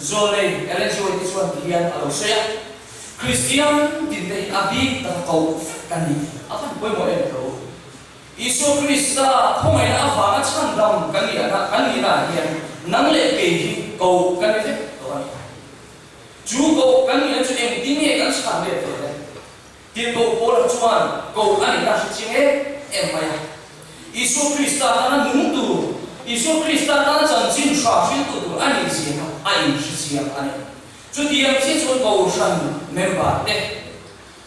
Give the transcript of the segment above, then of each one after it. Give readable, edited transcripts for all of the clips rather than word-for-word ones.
Zawlnei Ellen G. White-i chuan ti hian a lo sawi a, Kristian tinte hi a bik taka koh vek kan ni tih a van pawimawh em tho. Isua Krista khawngaihna avanga chhandam kan nih ah kan nihna ah hian nang leh kei hi koh kan ni vek tawh a ni. Chu koh kan nihna chu engtin nge kan chhan let ve le? Tirhkoh Paula chuan koh a nihna hre chiang em em mai a. Isua Krista tana nung tur, Isua Krista tana chanchin hra hriltu tur a nih zia kha a inhre chiang a ni. Chutiang chiah chuan Kohhran member te,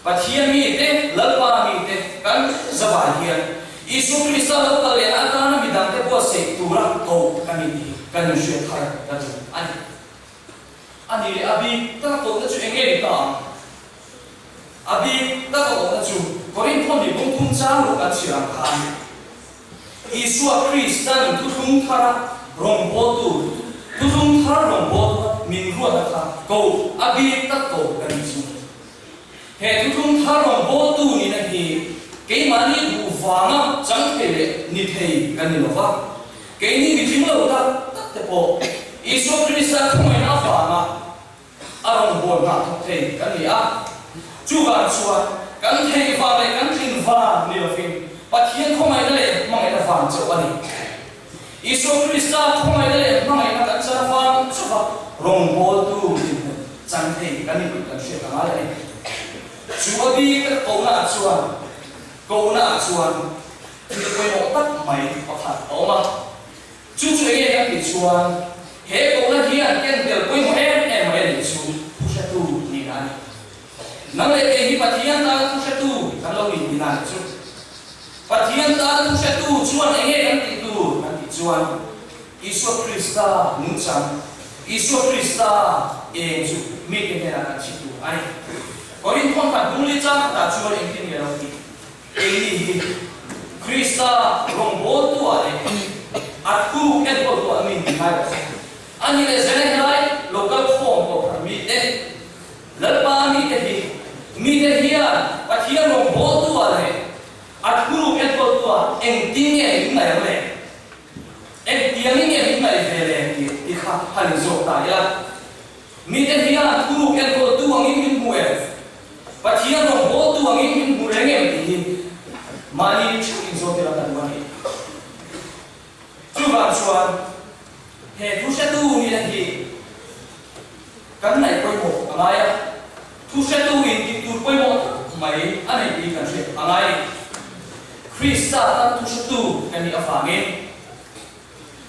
Pathian mite, Lalpa mite kan zavai hian Isua Krista lo kal lehna atana midangte buatsaih tura koh kan ni tih hi kan inhriat thar ta duh a ni. A ni leh a bik taka kohna chu eng nge ni ta ang? A bik taka kohna chu Korinth ni bung thum chang ruh kan chhiar ang khan Isua Kristan thuthlung thara rawngbawltu, thuthlung thar rawngbawltu min ruat a kha koh, a bik tak koh kan ni chu. He thuthlung thar rawngbawltu nihna hi keimahni duh vanga chang thei leh ni thei kan ni lo va, keini mitling lo tak tak te pawh Isua Krista thuhmaina avanga a rawngbâwl nghah thawk thei kan ni a. Chuvang chuan kan theih vang leh kan tlin vang ni lovin Pathian khawngaihna leh hmangaihna vang chauh a ni. Isua Krista khawngaihna leh hmangaihna kan chan avang chauha rawngbâwltu dinhmun chan thei kan ni tih kan hriat a ngai a ni. Chu a bik tak kohnaah chuan kohnaah chuan thil pawimawh tak mai pakhat a awm a. Chu chu enge kan tih chuan he kohna hian ken tel pawimawh em em mai a nih chu thu hretu nihna a ni. Nang leh kei hi Pathian tana thu hretu kan lo nih nihna a nih chu. Pathian tana thu hretu chuan enge kan tih tur kan tih chuan Isua Krista nungchang, Isua Krista eng chu mite hnenah kan chhi tur a ni. Korinth thawnthat bungli chang khatah chuan engtin nge lo tih? Keini hi Krista rawngbawltuah leh a thu enkawltuah min ti ngai rawh se. Ani leh zela helai local khawm kohhran mite, Lalpa mite hi mite hian Pathian rawngbawltuah leh a thu enkawltuah engtin nge min ngaih ang le? Engtiangin nge min ngaih ve le? tih ti kha han inzawk ta ila. Mite hian thuruk enkawltu angin min hmu em? Pathian rawngbawltu angin min hmu reng em tih hi mahni theuh inzawt ila ka duh a ni. Chuvang chuan he thuhretu nihna hi kan ngaih pawimawh a ngai a, thuhretu in tih tur pawimawh tak mai a nei tih kan hriat a ngai a ni. Krista tan thuhretu kan nih avangin,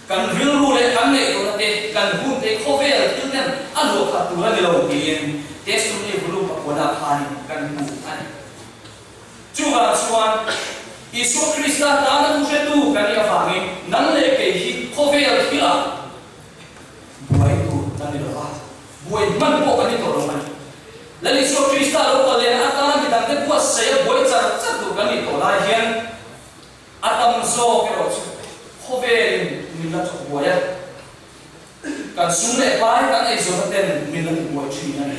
Kan rilru leh kan ngaihtuahna te, kan hun te khawvel thil ten a luah khat tur a ni lo tiin Testimony volume pakuana khanin kan hmu a ni. Chuvang chuan Isua Krista tana thu hretu kan nih avangin nang leh kei hi khawvel thilah buai tur kan ni lo va, buai hman pawh kan ni tawh lo a ni. Lal Isua Krista lo kal lehna atana midangte buatsaih a buai char char tur kan nih tawh lai hian, A tam zawk erawh chu khawvelin min la chawk buai a, kan sum leh pai kan eizawnna ten min la tibuai thin a ni.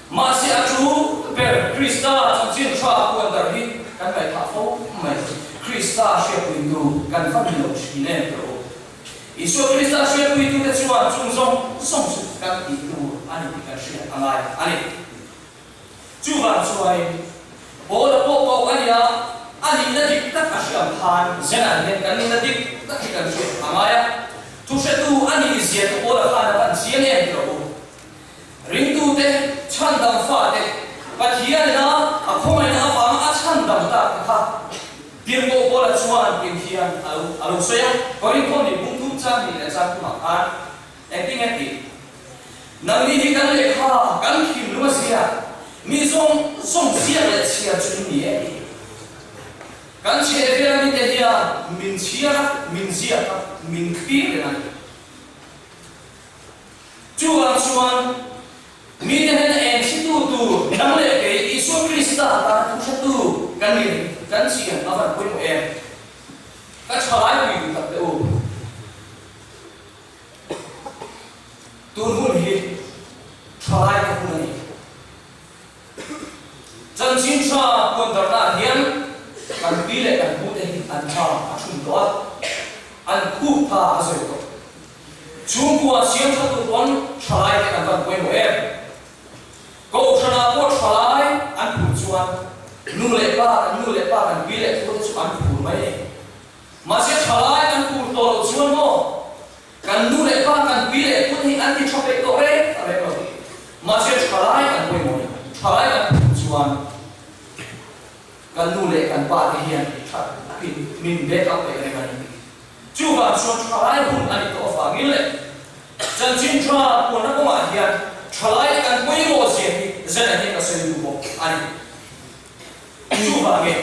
Mahse a chu ber Krista chanchin tha puan darh hi kan ngaihthah fo mai. Krista hriatpuitu kan va ni lo thin em tawh u. Isua Krista hriatpuitute chuan chung zawng zawng chu kan tih tur a ni tih kan hriat a ngai a ni. Chuvang chuain Paula pawh koh a nia, a nihna dik tak a hriam khan Zenah hian kan nihna dik tak hi kan hriat a ngai a. Thuhretu a nih zia chu Paula khan a pan chiang em ti rawh u. Ringtute chhandam fate Pathianina a khawngaihna avanga a chhandam tak te kha Tirhkoh Paula chuan tin hian a lo a lo sawi a, Korintho nih bung thum chang hnih leh chang thumah khan engtin nge tih? Nangni hi kan lehkha kan thim lung a zia, mi zawng zawng ziak leh chhiar chu in ni e tih. Kan chhehvel mite hian min chhiar a, min ziak a, min thlir reng a ni. Chuvang chuan mite hnena eng hritu tur nang leh kei Isua Krista tana thu hretu kan ni reng kan chian a van pawimawh em? Ka thalai pui duh tak teh u. Tun hun hi thalai ka hun a ni. Chanchin tha puan darhnaah hian kan pi leh kan pute hi an tha a thum tawh a, an khup tha a zawi tawh. Chhungkua siam tha tur pawn thalai. nu leh pa kan pi leh pu te chu an phur mai a ni. Mahse thalai kan phur tawh loh chuan maw kan nu leh pa kan pi leh pu te hi an ti tha peih tawh reng reng lo. Mahse thalai kan pawimawh a ni. Thalai kan phur chuan kan nu leh kan pa te hian tha takin min back up peih reng a ni. Chuvang chuan thalai hun a ni tawh avangin leh chanchin tha puanna kawngah hian thalai te kan pawimawh zia hi zan ah hian ka sawi duh bawk a ni. Chuvangin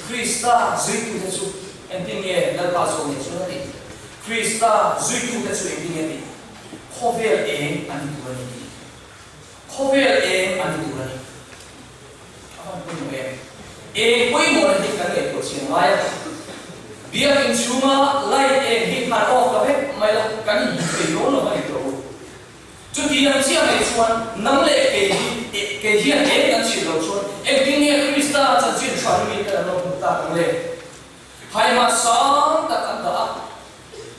Krista zuitute chu engtin nge Lalpa zawh nei chuan a tih? Krista zuitute chu engtin nge a tih? Khawvel eng a ni tur a ni tih. Khawvel eng a ni tur a ni. A van pawimawh em? Eng pawimawhna hi kan ngaihtuah chiang ngai a. Biakinn chhunga light eng hi han off ta vek mai la, kan inhmu thei dawn lo a ni tawh u. Chuti ang chiah mai chuan nang leh kei hi kei hian eng kan chhilh loh chuan engtin nge Krista chanchin tha mi te an lo hmuh tak ang le? Haima sang tak an dah a,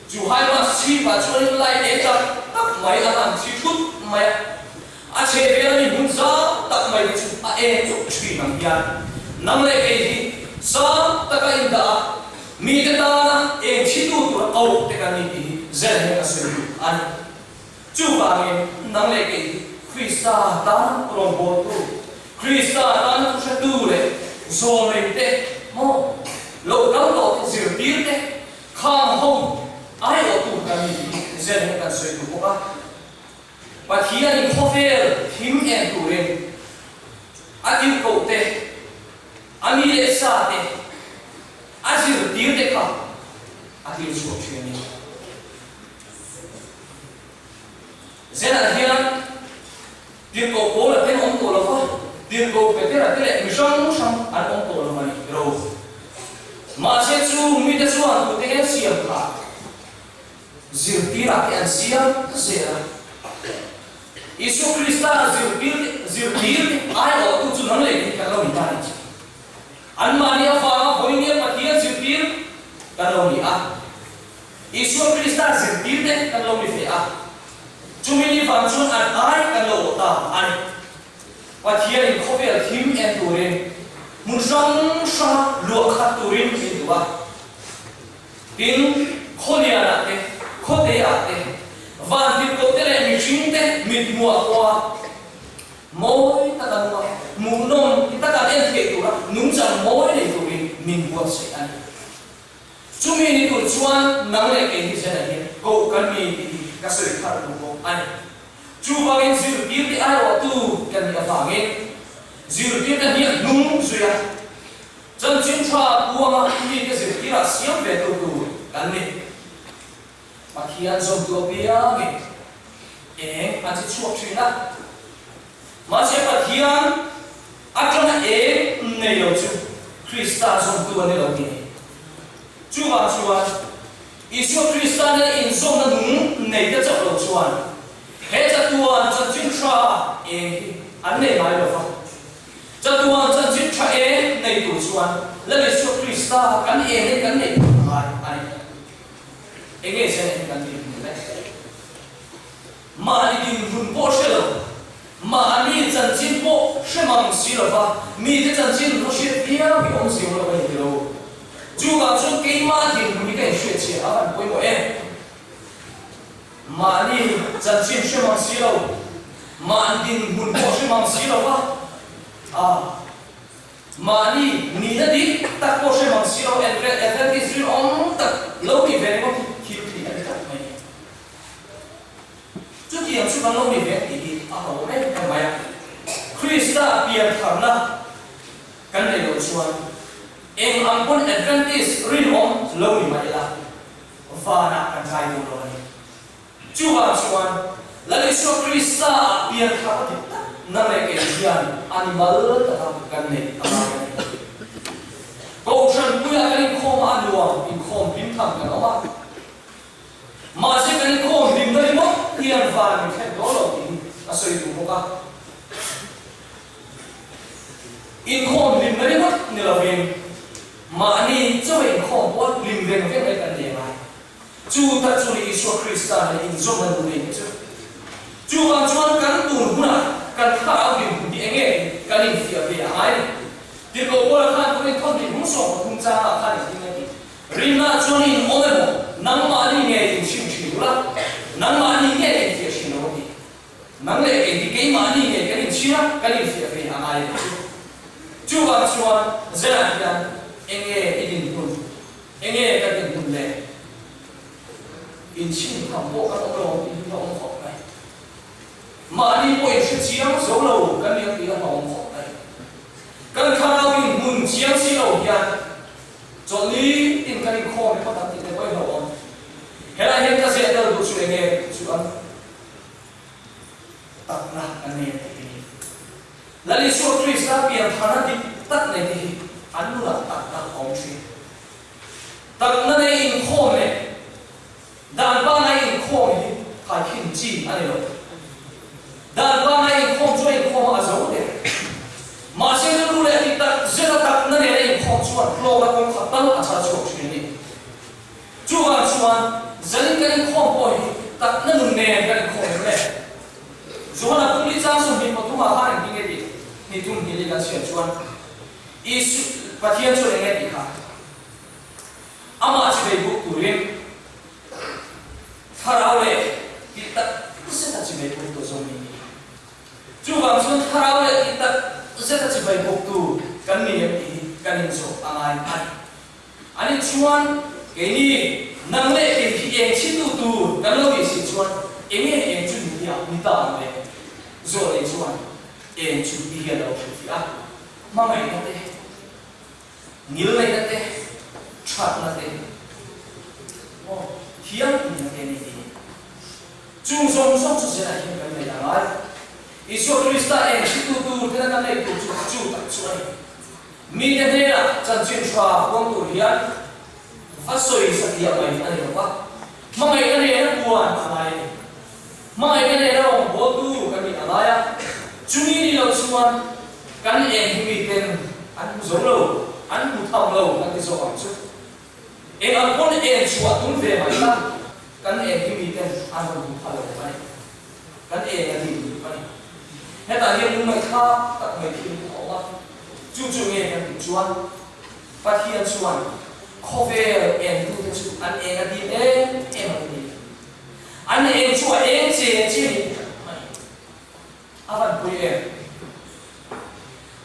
chu haima chhipah chuanin light eng tak tak mai an han thi thut mai a, a chhehvel a mi hmun zau tak mai te chu a eng chuk thin ang hian nang leh kei hi sang taka indah a, mite tana eng thitu tura ko te kan ni tih hi zel hian ka sawi duh a ni. Chuvangin nang leh kei hi Krista tan rawngbawltu, Krista tan thuhretu leh zawlrei te maw lo kal tawh te zirtir te khang ho aiawhtu kan ni tih hi zen hian kan sawi duh bawk a. Pathianin khawvel thim en turin a tirhkoh te, a mi leh sa te, a zirtir te kha a tir chhuak thin a ni. Zenah hian tirhkoh Paula te an awm tawh lo va, tirhkoh Petera te leh mi hrang hrang an awm tawh lo a ni ro. Mahse chu mite chuan tute nge siam kha zirtirah te an siam zel a. Isua Krista zirtir te zirtir te aiawhtu chu nang leh kei kan lo ni ta a ni chu. Anmahni avanga vawinia Pathian zirtir kan lo ni a. Isua Krista zirtirte kan lo ni ve a, chumi ni vang chuan an ai kan lo awh ta a ni. Pathianin khawvel thim en turin hmun hrang hranga luah khat turin min duh a. Tin, khawlianah te, khawteiah te, vantirhkohte leh mihringte mithmuah pawha mawi taka nunga hmuhnawm ti taka an en theih tura nungchang mawi nei turin min buatsaih a ni. Chumi ni tur chuan nang leh kei hi zenah hian koh kan ni tih hi ka sawi thar duh bawk a ni. Chuvangin zirtirte aiawhtu kan nih avangin zirtirte hniak hnung zui a, chanchin tha puanga mite zirtirah siam ve tu tur kan ni. Pathian zawmtu apiangin eng a chi chhuak thin a, mahse Pathian atanga eng nei lo chu Krista zawmtu a ni lo tih a ni. Chuvang chuan Isua Krista nena inzawmna nung nei te chauh lo chuan he chatuan chanchin tha eng hi an nei ngai lo va. Chatuan chanchin tha eng nei tur chuan Lal Isua Krista kan eng hi kan neih phah ngai a ni. Enge zen hi kan tih hmel e? Mahni dinhmun pawh hre lo, mahni chanchin pawh hre mang si lova mite chanchin va hriat viau hi awm zio lo a ni tilo. Chuvang chuan keimah dinhmun hi ka inhriat chhiah a van pawimawh em? Mahni chanchin hre mang si lo, mahni dinhmun pawh hre mang si lova a. Mahni nihna dik tak pawh hre mang si lo, Adventist rinawm tak lo ni ve ringawt hi thil thih a ni tlat mai. Chutiang chu kan lo ni ve tih hi a ho em em mai a. Krista piantharna kan neih loh chuan eng ang pawn Adventist rinawm lo ni mah ila vanah kan kai dawn lo a ni. Chuvang chuan, Lal Isua Krista ah pianthar a dik tak na leh kei hian a ni mal taka kan neih a ngai a ni. Kohhran puiah kan inkhawm a, a nuam inkhawm hlim tham kan awm a. Mahse kan inkhawm hlimna ringawt hian van min thlen dawn lo tih hi a sawi duh bawk a. Inkhawm hlimna ringawt ni lovin mahni chaw inkhawm pawh hlim veng veng mai kan nei a ngai. Chu tak chu ni Isua Krista leh inzawmna duh nei te chu. Chuvang chuan kan tun hunah kan thlarau dinhmun hi enge tih kan infiah ve a ngai ni. Tirhkoh Paula khan Korinth thawmhnih hmung 13 changah khan engtin a ti? Rinna chuan in awm emaw, nangmahni nge in chim thin ula, nangmahni nge in fiah thin lo a ti. Nang leh kei hi keimahni nge kan inchhir a, kan infiah ve a ngai ang chu. Chuvang chuan Zela hian enge i dinhmun, enge ka dinhmun le? Inchhin tham pawh kan awm lo ang tih hi ka awm khawp mai. Mahni pawh in hre chiang zo lo kan ni ang tih a hlauhawm khawp mai. Kan thlarau in hmun chiang si lo hian chawlhni tin kan inkhawm emaw kan tih te pawh i hlauhawm. Helai hian ka ziah tel duh chu enge tih chu an takna kan nei ang tih hi ni. Lal Isua Krista piantharna dik tak nei te hi an nunah takna a awm thin. Takna nei inkhawm leh Dan pangngai inkhawm hi khaikhin chi a ni lo. Dan pangngai inkhawm chu a inkhawm a, a zo der. Mahse rilru leh tih tak zeta takna nena inkhawm chuan hlawkna kawng khat tal a chhar chhuak thin a ni. Chuvang chuan zanin kan inkhawm pawh hi takna nun nen kan inkhawm em le? Johana pumli chang 23 ah khan engtin nge tih hnih thum hnih leh kan chhiar chuan Isu Pathian chuan eng nge tih kha? Amah chi bei buk turin thlarau leh tih tak zeta chi bei buk tu zawng ni ni. Chuvang chuan thlarau leh tih tak zeta chi bei buk tu kan ni em tih hi kan inzawh a ngai a ni. Ani chuan keini nang leh kei hi eng chhi tu tur kan lo nih si chuan enge eng chu ni hi a ni ta ang le? Zawh leh chuan eng chu ti hian a lo hrilhfiah a, hmangaihna te, Ngilneihna te, thatna te, aw, thianghlimna te ni hi. Chung zawng zawng chu zenah hian kan neih a ngai. Isua Krista eng hritu tur tena kan neih tur chu chu tak chu a ni. Mite hnenah chanchin tha huang tur hian va sawi satliah mai a ni lo va, hmangaihna nena puan a ngai a ni. Hmangaihna nena rawngbawltu kan nih a ngai a, chumi ni lo chuan kan eng hi miten an hmu zo lo, an hmu tham lo kan ti zawk ang chu. Eng ang pawn eng chhuah tum ve mai la, kan eng hi miten an rawn hmu pha lo a ni. Kan eng a dim lutuk a ni. Hetah hian lungngaihthlak tak mai thil a awm a, chu chu nge kan tih chuan Pathian chuan khawvel engtute chu an eng a dim em em a ni. An eng chu a eng che che ni mai. A van pui em?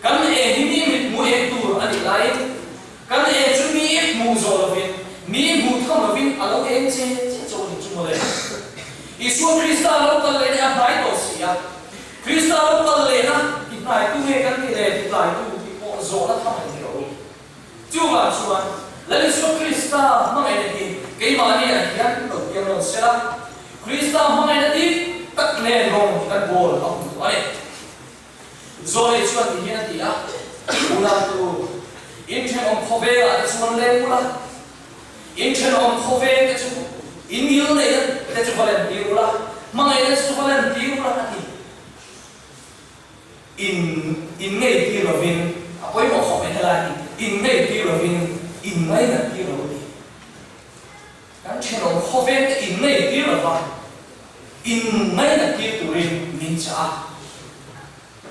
Kan eng hi mi mithmuh eng tur a nih laiin kan eng chu mi hmuh zawh lovin, mi hmuh tham lovin a lo eng che che chauh a nih chu mawle. Isua Krista lo kal lehna a hnai tawh si a, Krista lo kal lehna ti hnaitu nge kan ti le ti tlaitu tih pawh zawhna tham a ni lo. Chuvang chuan, Lal Isua Krista hmangaihna hi keimahni ah hian lo piang rawn se la, Krista hmangaihna dik tak nen rawng kan bawl a hun tawh a ni. Zawlei chuan ti hian a ti a, Unautu, in thenawm khawvelah te chuan leng ula, in thenawm khawveng te chu in ngilneihna te chu va lentir ula, hmangaihna te chu va lentir ula a ti. In in ngei tir lovin, a pawimawh khawp mai helai hi, in ngei tir lovin, in ngainat tir lo a ni. Kan thenawm khawvel te in ngei tir lova, in ngainat tir turin min chah a.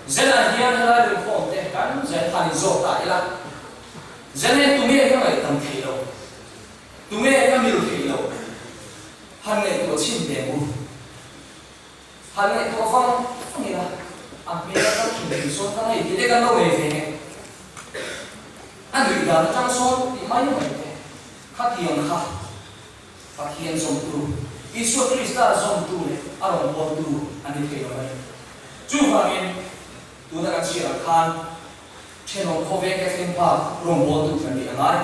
Zenah hian helai lungkhawm te kan zen khan in zawk ta ila, zen hian tunge ka ngaihtam thei lo, tunge ka mil thei lo, han ngaihtuah chhin ve u. Han ngaihtuah vang vang ila, a hmel atang hrim hrim sawn ka ngei tih te kan lo nei ve nge. A nuih dan atang sawn tih mai mai te, khatiang kha Pathian zawmtu, Isua Krista zawmtu leh a rawngbawltu a ni thei lo a ni. Chuvangin, tuna kan chhiar ang khan thenawm khawveng te thleng phak rawngbawltu kan nih a ngai.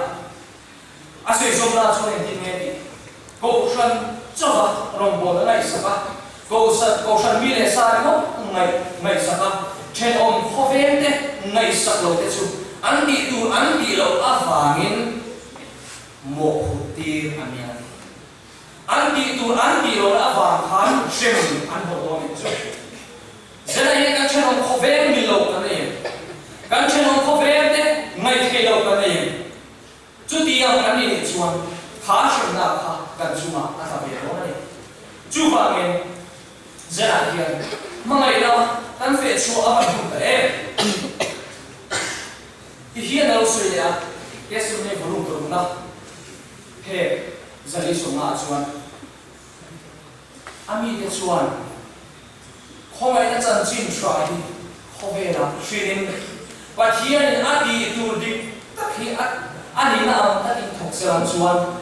A sawi zawmna chuan engtin nge tih Kohhran chauha rawngbâwl a ngaihsak a, Kohhran Kohhran mi leh sa ringawt ngaih ngaihsak a, thenawm khawvêngte ngaihsak lote chu an tih tur an tih loh avângin mawhphurhtîr an ni a ti. An tih tur an tih lohna avâng khân hrem an haw dawn eng chu. Zela hian kan thenawm khawvêng mi lo kan nei em? Kan thenawm khawvêngte ngaihtheih lo kan nei em? Chutiang kan ni nih chuan kha hremna kha kan chungah a tla ve dawn a ni. Chuvangin Zenah hian hmangaihna kan feh chhuah a van hun ta em? Ti hian a lo sawi leh a, Testimony volume parukna phek 450 ah chuan a mite chuan khawngaihna chanchin tha hi khawvelah hrilhin Pathianin a tih tur dik tak hi a nihna ang takin thawk se lam chuan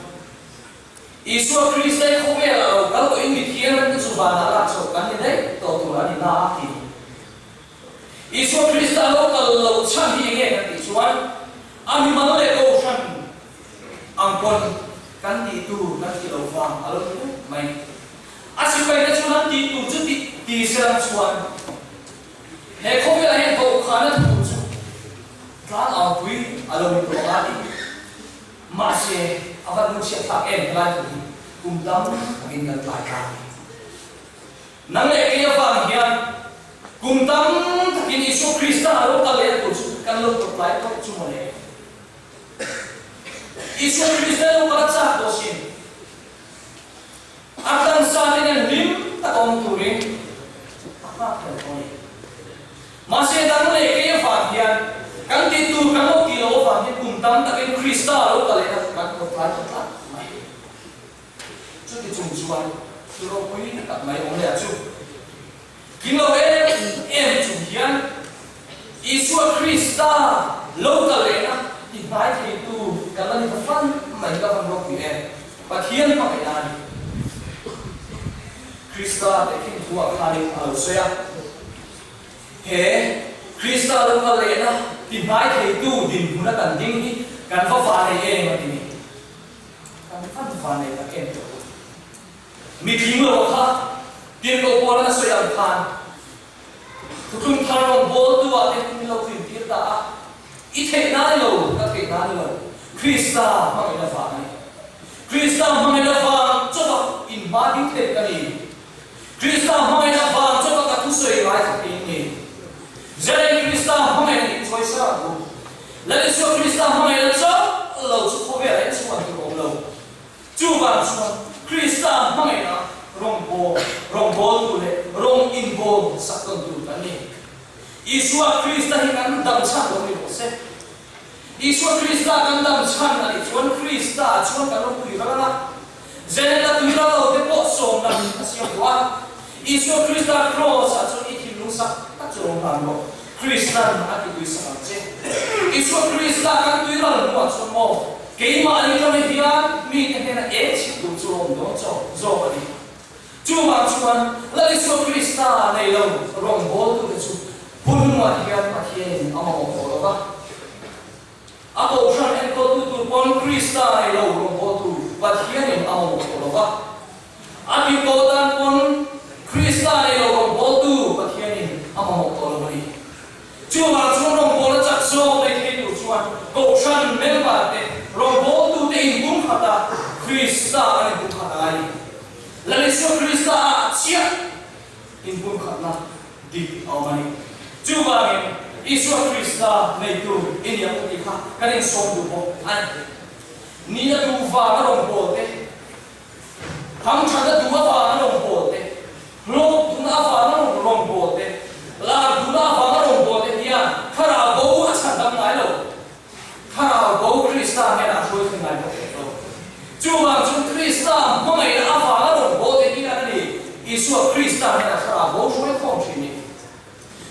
Isua Krista hi khawvelah lo kal tawhin mithianghlimte chu vanah lak chhoh kan ni daih tawh tur a ni na a ti. Isua Krista lo kal lo chhan hi enge kan tih chuan a mimal leh kohhran ang pawn kan tih tur kan ti lo vang a lo ti vek mai. A sipaite chuan an tih tur chu tih ti se lang chuan he khawvelah hian kohkhana thu chu tlang aupui a lo ni tawh ang a ti. Mahse a va lungchhiat thlak em helai thu hi kum tam takin kan tlai ta a ni. Nang leh kei avang hian kum tam takin Isua Krista a lo kal leh a tur chu kan lo tawplai tawh chu maw le? Isua Krista lo kal a chak tawh sin. A tlansa te nen hlim tak awm turin a nghak tel tawh a ni. Mahse nang leh kei avang hian kan tih tur kan lo tih loh avang hian kum tam takin Krista a lo kal leh a kan tawplai tawh tlat mai. Chuti chung chuan thu ropui tak mai awm leh a chu. Tling lo em em chung hian Isua Krista lo kal lehna ti hnai theitu kan la ni ta fan mai ka van ropui em. Pathian hmangaihna a ni. Krista tehkhin thu ah khanin a lo sawi a. He Krista lo kal lehna ti hnai theitu dinhmuna kan ding hi kan va va nei em a ti ni. Kan van van nei tak em tawh u. Mitling lo kha tirhkoh pawl an sawi ang khan thuthlung thar rawn bawl tu ah te min lo tlin tir ta a, i theih na ni lo, ka theih na ni lo, Krista hmangaihna vang a ni. Krista hmangaihna vang chawp a inhma ding thei ka ni. Krista hmangaihna vang chawp a ka thusawi ngai kha thei ni. Zalen Krista hmangaihna in chawi sar ang u. Lal Isua Krista hmangaihna chauh lo chu khawvelah hian chhuan tur a awm lo. Chuvang chuan Krista hmangaihna rawngbâwl, rawngbâwltu leh rawng inbâwl sak tawn tur kan ni. Isua Krista hi kan dam chhan lo ni rawh se. Isua Krista kan dam chhan a nih chuan Krista chuan kan rawn tui ral ang a. Zeneta tui ral lo te pawh sawmna a siam duh a. Isua Krista kraws-ah chuan i thinlung sak tak chu rawn hlan rawh. Kristan a ti tui sak ang che. Isua Krista kan tui ral hnuah chuan maw, keimahni tanga hian mite hnena eng chhit tur chu rawn dawn chawk zawk a ni. Chuvang chuan Lal Isua Krista nei lo rawngbawltute chu hun hnuah hian Pathianin a mamawh tawh lo va. A kohhran enkawltu tur pawn Krista nei lo rawngbawltu Pathianin a mamawh tawh lo va. A tihpawh tan pawn Krista nei lo rawngbawltu Pathianin a mamawh tawh lo a ni. Chuvang chuan rawngbawla chak zawk nei thei tur chuan kohhran member te rawngbawltute inpumkhat a, Krista an inpumkhat a ngai a ni. Lal Isua Krista ah chiah inpumkhatna dik a awm a ni. Chuvangin, Isua Krista neitu i ni ang u tih kha kan insawm duh bawk a ni. Ni a duh vanga rawngbâwl te, hamthatna duh avanga rawngbâwl te, hlawk duhna avanga rawngbâwl te, lâr duhna avanga rawngbâwl te hian thlarau bo a chhandam ngai lo. Thlarau bo Krista hnenah a hruai thei ngai bawk hek lo. Chuvang chu Krista hmangaihna avanga rawngbâwl te hian a ni Isua Krista hnenah thlarau bo hruai khawm thin ni.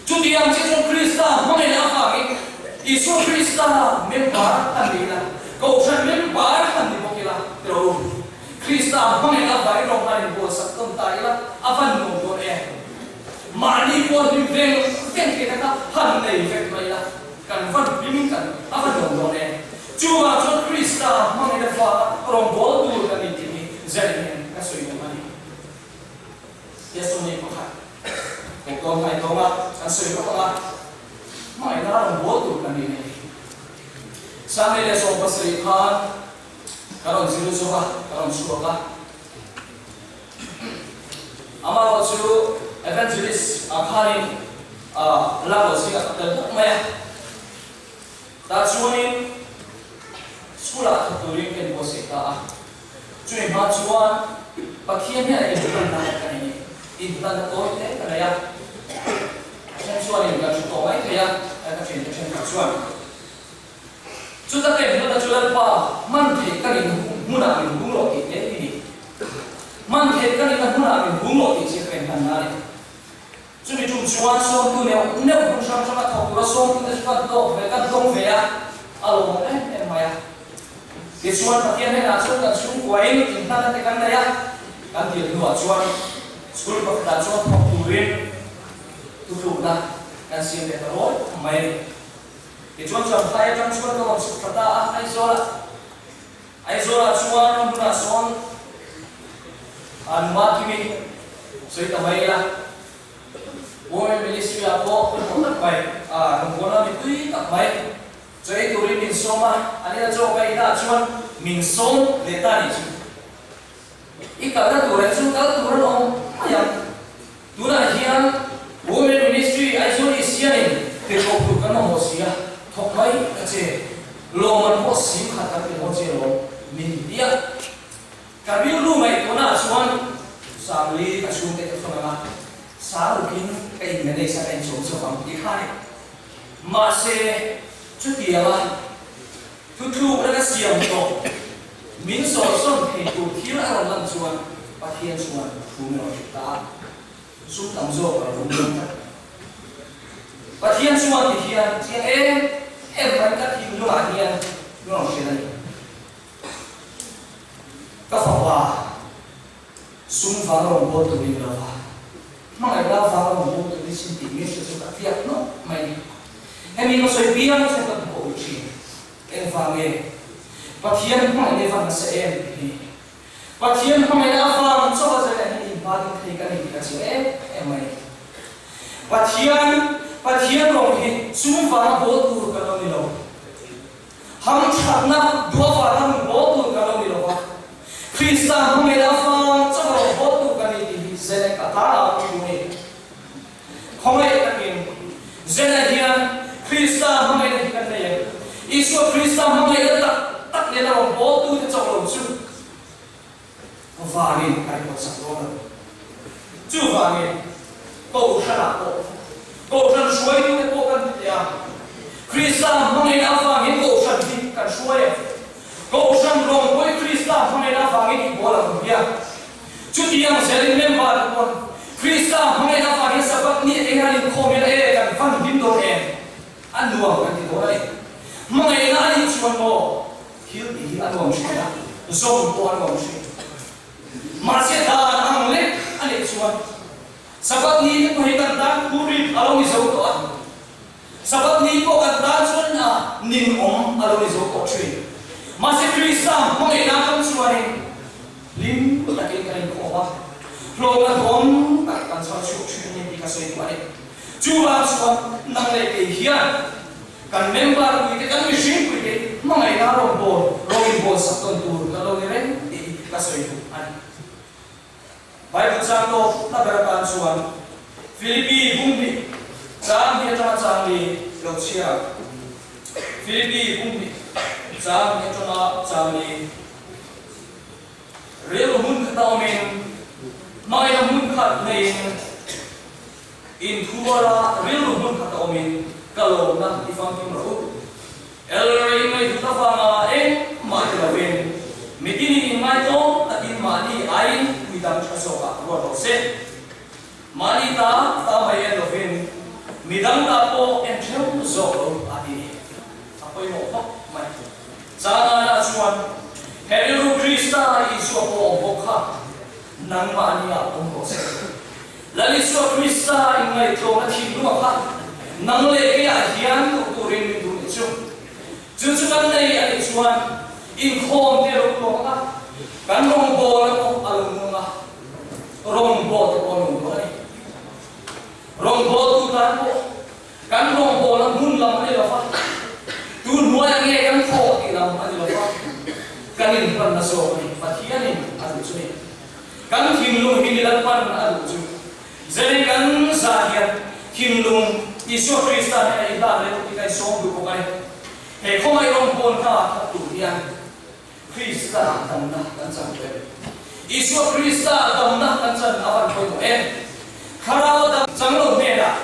Chuti ang che chuan Krista hmangaihna avangin Isua Krista member han ni ila, Kohhran member han ni bawk ila, tilo u. Krista hmangaihna avangin rawng han inbuatsak tawn ta ila, a van nuam dawn em? Mahni pawh hlim veng veng theihna kha han nei vek mai ila. Kan van hlim kan a va nuam dawn e. Chuvang chuan Krista hmangaihna vanga rawngbâwl tur kan ni tih hi Zen hian ka sawi duh a ni. Testimony pakhat kan tawn ngai tawng a, kan sawi lawk ang a, hmangaihna rawngbâwl tur kan ni nei. Sunday leh 17 khan ka rawn zir zawk a, ka rawn chhuak a. Amaherawhchu Evangelist ah khanin lak lo zingah ka tel bawk mai a. Tah chuanin school ah thawk turin ka inbuatsaih ta a. Chumi hma chuan Pathian hian a inhlanna ka nei ni. Inhlanna tawi hle ka nei a. A then chuanin kan hre tawh mai thei a, ka thiante thenkhat chuan. Chuta ka inhlat a chu Lalpa, man theih ka nihna hmunah min hung rawh tih te hi ni. Man theih ka nihna hmunah min hung rawh tih chiah ka inhlan na a ni. Chumi tum chuan sawmtu neuh neuh hmun hrang hranga thawk tura sawmtute chu kan tawk ve, kan tawng ve a, a lawmawm em em mai a. Tichuan Pathian hnenah chuan kan chhungkuain inhlan a te kan nei a, kan dil hnuah chuan school pakhatah chuan thawk turin thutlukna kan siam leh ta rawi mai a ni. Tichuan Champhai atang chuan ka rawn chhuk thla ta a, Aizawlah Aizawlah chuan hmunah sawn an Makimi sawi ta mai ila, Women Ministry-ah pawh pawimawh tak mai, rawngbawlna mipui tak mai chaw ei turin min sawm a, an ina chaw ka inah chuan min sawm leh ta nih chu. I kalna turah hi chuan kal tur an awm mai ang. Tunah hian Women Ministry Aizawl East hianin tirhkoh tur kan mamawh si a, thawk mai ka che. Lawmman pawh sim khat kan ti hawn che alawm, min ti a. Ka rilru ngaihtuahnaah chuan Sangli ka chhungte ka thawn ang a, Sarukin ka in manage a ka inchawm chawp ang tih kha a ni. Mahse, chutianga Thutlukna ka siam tawh. Min sawrsawn thei tur thil a rawn lan chuan Pathian chuan thu min rawn hrilh ta a, sum tam zawk a lo rum dawn tlat. Pathian chuan ti hian chiang em em mai ka thinlungah hian min rawn hrilh a ni. Ka fapa sum vang rawn bawl tur in lo va, hmangaihna vang rawn bawl tur in sin tih min hre chu ka fiak nawk mai a ni. Hemi ka sawi piang chu ka hmu awi thin. Engvang nge Pathian hmangaihna i van nasa em tih hi. Pathian hmangaihna avang chauha zela hian inhmaling thei ka ni tih ka chiang em em mai. Pathian Pathian rawng hi sum vanga bawl tur kan lo ni lo. Hamthatna duh avanga rawn bawl tur kan lo ni lo va. Krista hmangaihna avang chauha rawn bawl tur kan ni tih hi zela ka tan a pawimawh a ni. Khawngaih takin Zena hian Krista hmangaihna hi kan nei em? Isua Krista hmangaihna tak tak nena rawn bawltute chauh lo chu vanin a report sak dawn lo. Chuvangin Kohhranah pawh Kohhran hruaitute pawh kan ti teh a, Krista hmangaihna avangin Kohhran hi kan hruai a, Kohhran rawngbawih Krista hmangaihna avangin i bawl ang hian Chutiang zelin member te pawn Krista hmangaihna avangin Sabbath ni eng an inkhawm hian e kan van hlim dawn em? A nuam kan ti dawn a ni. Hmangaihna a nih chuan maw thil tih hi a nuam thin a, zawm pawh a nuam thin. Mahse dan ang lek a nih chuan Sabbath ni te pawh hi kan tan phurrit a lo ni zo tawh a. Sabbath ni pawh kan tan chuan a ninawm a lo ni zo tawh thin. Mahse Krista hmangaihna kan chuanin hlim takin kan inkhawm a, hlawhna thawm tak kan chhar chhuak thin a ni tih ka sawi duh a ni. Chuvang chuan nang leh kei hian kan member puite, kan mihring puite hmangaihna rawn bawl, rawn inbawl sak tawn tur kan lo ni reng tih hi ka sawi duh a ni. Bible chang tawp na ber atan chuan Philippi bung hnih chang hnih atanga chang li lo chhiar ang. Philippi bung hnih chang hnih atanga chang li. Rilru hmun khata awmin, hmangaihna hmun khat neiin, inthuara rilru hmun khata awmin ka lawmna i famkim rawh u. Elrei ngaihhlut avanga engmah ti lovin mitinin inngaitawm takin mahni aiin pui dang tha zawkah ruat rawh se. Mahni ta ta mai en lovin midang ta pawh en theuh zawk lo a ti ni. A pawimawh khawp mai. Changana chuan he rilru Krista Isua pawh awm bawk kha nangmahni ah awm rawh se. Lal Isua Krista inngaihtlawmna thinlunga kha nang leh keiah hian duh turin min duh nih chu. Chu chu kan nei a nih chuan inkhawm te lo tuang anga kan rawngbawlna pawh a lo nung a, rawngbawlte pawh a nung dawn a ni. Rawngbawltu tan pawh kan rawngbawlna hmun lam a ni lo va, tu hnuaiah nge kan thawh tih lam a ni lo va, kan inhmanna zawk a ni. Pathianin a duh chu ni. Kan thinlung hi milan pan a duh chu. Zeri kan zah hian thinlung Isua Krista hnena i hlan leh tih ka insawm duh bawk a ni. He khawngaih rawngbâwl hna that tur hian Krista damna kan chan tawh em? Isua Krista damna kan chan a van pawimawh em? Thlarau a dam chang lo hnenah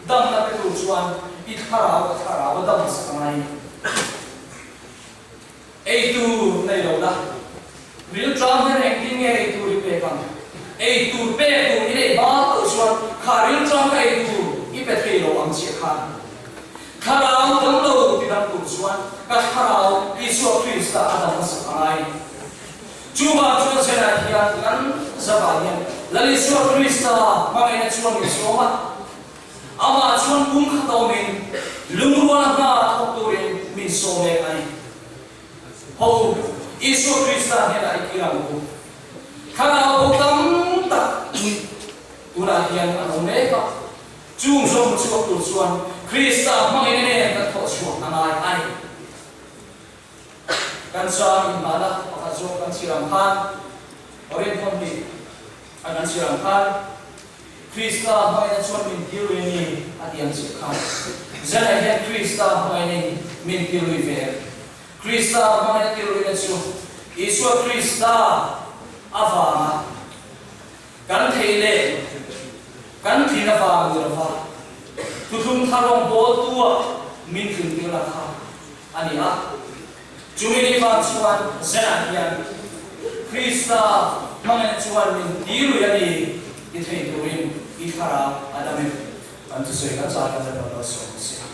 damna pe tur chuan i thlarau a thlarau a dam sak a ngai a ni. Rilṭam hian engtin nge ei tur i pek ang? Ei tur pek tur i neih hma loh chuan kha rilṭam kha ei tur i pe thei lo ang chiah khan. Thlarau dam lo ti dam tur chuan ka thlarau Isua Krista a dam hmasak a ngai. Chuvang chuan zenah hian kan zavah hian Lal Isua Krista hmangaihna chuan min sawm a, amah chuan kum khat awmin lungruala hna thawk turin min sawm mek a ni. Ho, Isua Krista hnenah i kir ang u. Thlarau bo tam tak tunah hian an awm mek a, chung zawng chhuak tur chuan Krista hmangin nen kan thawh chhuak a ngai a ni. Kan chang inhmahna pakhat zawk kan chhiar ang khan, Korinth thawmhnih a kan chhiar ang khan, Krista hmangaihna chuan min tirui a ni a ti ang chiah khan. Zanah hian Krista hmangaihna in min tirui ve em? Krista hmangaihna tiruina chu Isua Krista avanga kan theih leh kan tlin avang ni lova thuthlung thar rawngbawltua min tlintirna kha a ni a. Chumi ni vang chuan Zanah hian Krista hmangaihna chuan min tirui a ni ti thei turin i thlarau a dam em? Kan thusawi kan zai kan la dawn lo sawm a si a.